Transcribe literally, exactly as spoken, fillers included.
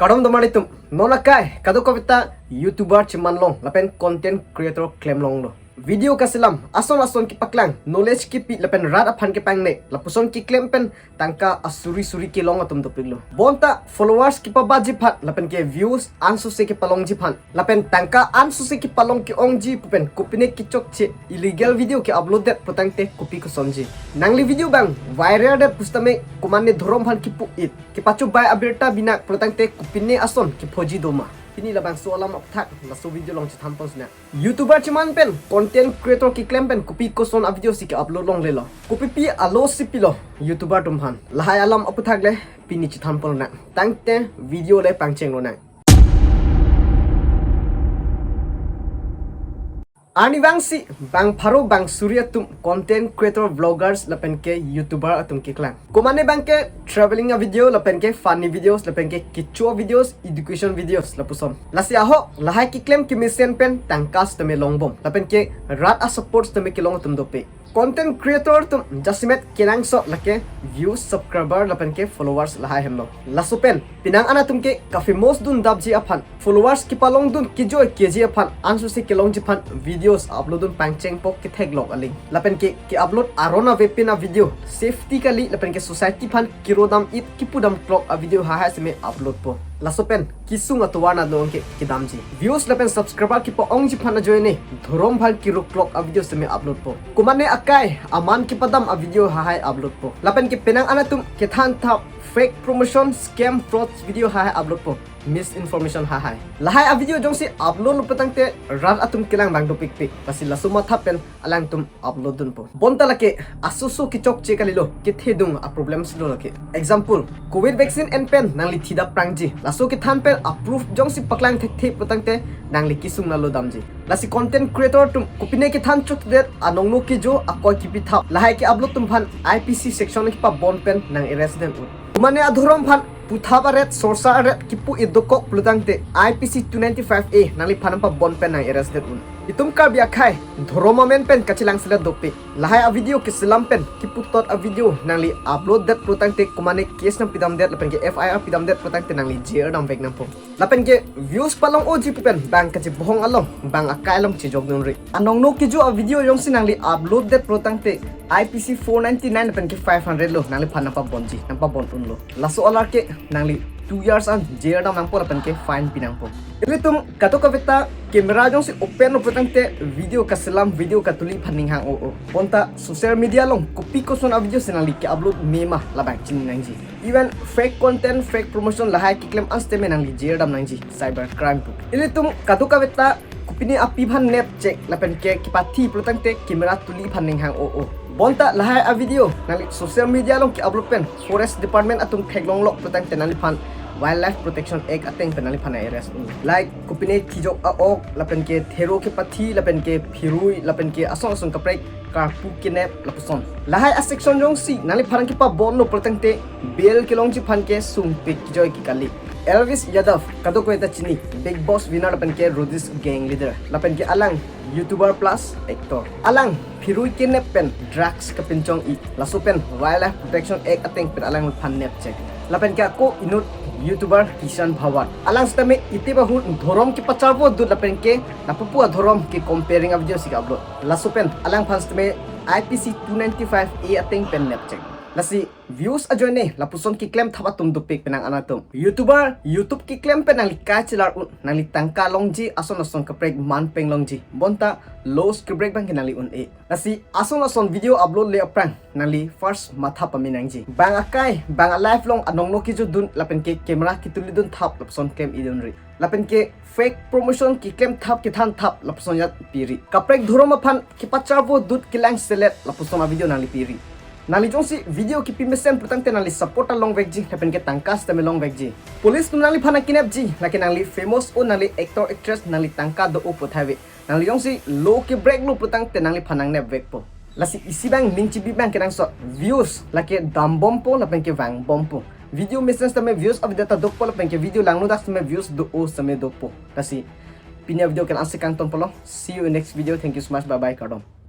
Kardom doma ilitum, non akai kadokave ta YouTuber cheman long lapen content creator klem longlo. Video kaselam, ason ason kepaklang, knowledge kepi lapen rat aphan kepangne, lapuson keklem pen tangka asuri suri kelong atum dopiklo. Bonta followers kepabaji aphan lapen ke views ansose kepalongji aphan lapen tangka ansose kepalong ke-ongji pu pen kopine kechokche illegal video ke-upload det pulotangte kopi kosonji? Nangli video abang viral det pusitame komatne dhorom aphan kipu-it, kepachobai abirta binak pulotangte kopine ason kephoji doma? Pini labangso alam aphuthak laso video along chethan ponsinang. YouTuber cheman pen content creator keklem pen kopi koson a-video si ke-upload longlelo, kopipi alo si pilo YouTuber atum aphan, lahai alam aphuthak le pini chethan ponnang. Tangte video le pangchenglonang. Arnivang si bang pharo bang suri atum content creator, vloggers lapen ke YouTuber atum keklang. Komatne abang ke traveling a-video lapen ke funny videos lapen ke kecho videos, education videos lapuson. Lasi ahok lahai keklem kemesen pen tangka sitame longbom lapen ke rat a-support sitame kelong atum dopik. Content creator atum jasemet kenangsot lake views, subscriber lapen ke followers lahai henlo. Laso pen penang an atum ke ka-famous dun dapji aphan, followers kepalong dun kejoi keji aphan, ansose kelongji aphan videos upload dun pangchengpo ketheklok aling. Lapen ke ke-upload aron avepin a-video safety kali lapen ke society aphan kiro dam-it, kipu dam klok a-video hahai seme upload po. Laso pen kesung atovar nat dong ke kedamji. Views lapen subscriber kepa-ongji aphan ajoine dhorom aphan kiro klok a-video seme upload po. Komatne akai aman kepadam a-video hahai upload po. Lapen ke penang an atum kethan thap fake promotion, scam, frauds video hahai upload po. Misinformation hahai. Lahai a-video jongsi upload lo pulotangte rat atum kelang abang dopikpik. Lasi laso matha pen alangtum upload dunpo. Bonta lake asoso kechokche kalilo, kethedung a-problem silo lake. Example, covid vaccine en pen nangli thidap prangji. Laso kethan pen a-proof jongsi paklang thekthe pulotangte nangli kesung nalo damji. Lasi content creator atum kopine kethan chokdet, anongno kejo akoi kepi thap, lahai ke-upload atum aphan I P C section kepabon pen nang-arrest den un. Komatne adhorom aphan puthap aret, sorsa aret kipu-it dokok pulotangte I P C two ninety-five A nangliphan nangpabon pen nang-arrest det un. Itum Karbi akhei dhorom amen pen kachelang selet dopik. Lahai a-video keselam pen kiputot a-video nangli upload det pulotangte komatne case nangpidam det lapen ke F I R pidam det pulotangte nangli jail damvek nangpo. Lapen ke views palong-oji pu pen bang kachebohong along, bang akai along chejok dunri. Anongno kejo a-video jongsi nangli upload det pulotangte I P C four ninety-nine lapen ke five hundred lo, nangliphan nangpabonji, nangpabon unlo. Laso alar ke nangli two years an jail dam nangpo lapen ke fine pi nangpo. Ilitum kadokave ta camera jongsi open lo pulotangte video kaselam, video katuli aphan ning hang-o-o. Bonta social media along kopi koson a-video si nangli ke-upload mema labang chini nangji. Even fake content, fake promotion lahai keklem an sitame nangli jail dam nangji, cyber crime pu. Ilitum kadokave ta kopine api aphan nep chek lapen ke kepathi pulotangte camera tuli aphan ning hang-o-o. Bonta lahai a-video nangli social media along ke-upload pen forest department atum theklonglok pulotangte nangliphan Wildlife Protection Act ateng pen nangliphan arrest un. Like kopine thijok a-ok lapen ke thero kepathi lapen ke phirui lapen ke ason ason kaprek, karpu kenep lapuson. Lahai a-section jongsi nangliphan kepabon lo pulotangte bail kelongji aphan ke sungpik kejoi ke kali. Elvis Yadav, kadokave ta chini, Bigg Boss winner lapen ke Roadies gang leader, lapen ke alang YouTuber plus actor. Alang phirui kenep pen drugs kapinchong-i, laso pen Wildlife Protection Act ateng pen alangliphan nep chek. Lapen ke ako inut YouTuber Kishan Bhawat, alang sitame itip ahut dhorom kepacharvo dut lapen ke lapupu adhorom ke-comparing a-video si ke-upload. Laso pen alangphan sitame I P C two ninety-five A ateng pen nep chek. Lasi views ajoine lapuson keklem thap atum dopik penang an atum. YouTuber, YouTube keklem pen nangli kachelar un, nangli tangka longji, ason ason kaprek man peng longji. Bonta laws kebrek abang ke nangli un-e. Lasi ason ason video upload le aphrang nangli first matha pame nangji. Bang akai, bang a-life along anongno kejo dun lapen ke camera ketuli dun thap lapuson klem-i dunri. Lapen ke fake promotion keklem thap, kethan thap lapuson ajat piri. Kaprek dhorom aphan kepacharvo dut kelang selet lapuson a-video nangli piri. Nangli jongsi video kepi mesen pulotangte nangli support ta longvekji lapen ke tangka sitame longvekji. Police atum nangliphan nangkenepji, lake nangli famous o, nangli actor actress, nangli tangka do-o puthai ave. Nangli jongsi law kebrek lo pulotangte nangliphan nangnepvekpo. Lasi isi abang ning chibi abang kenangsot, views lake dambompo lapen ke vangbompo. Video mesen sitame views avedet ta dokpo lapen ke video langnodak sitame views do-o sitame dokpo. Lasi pini a-video ke la-an si kangtonpolo. See you in next video. Thank you so much. Bye bye. Kardom.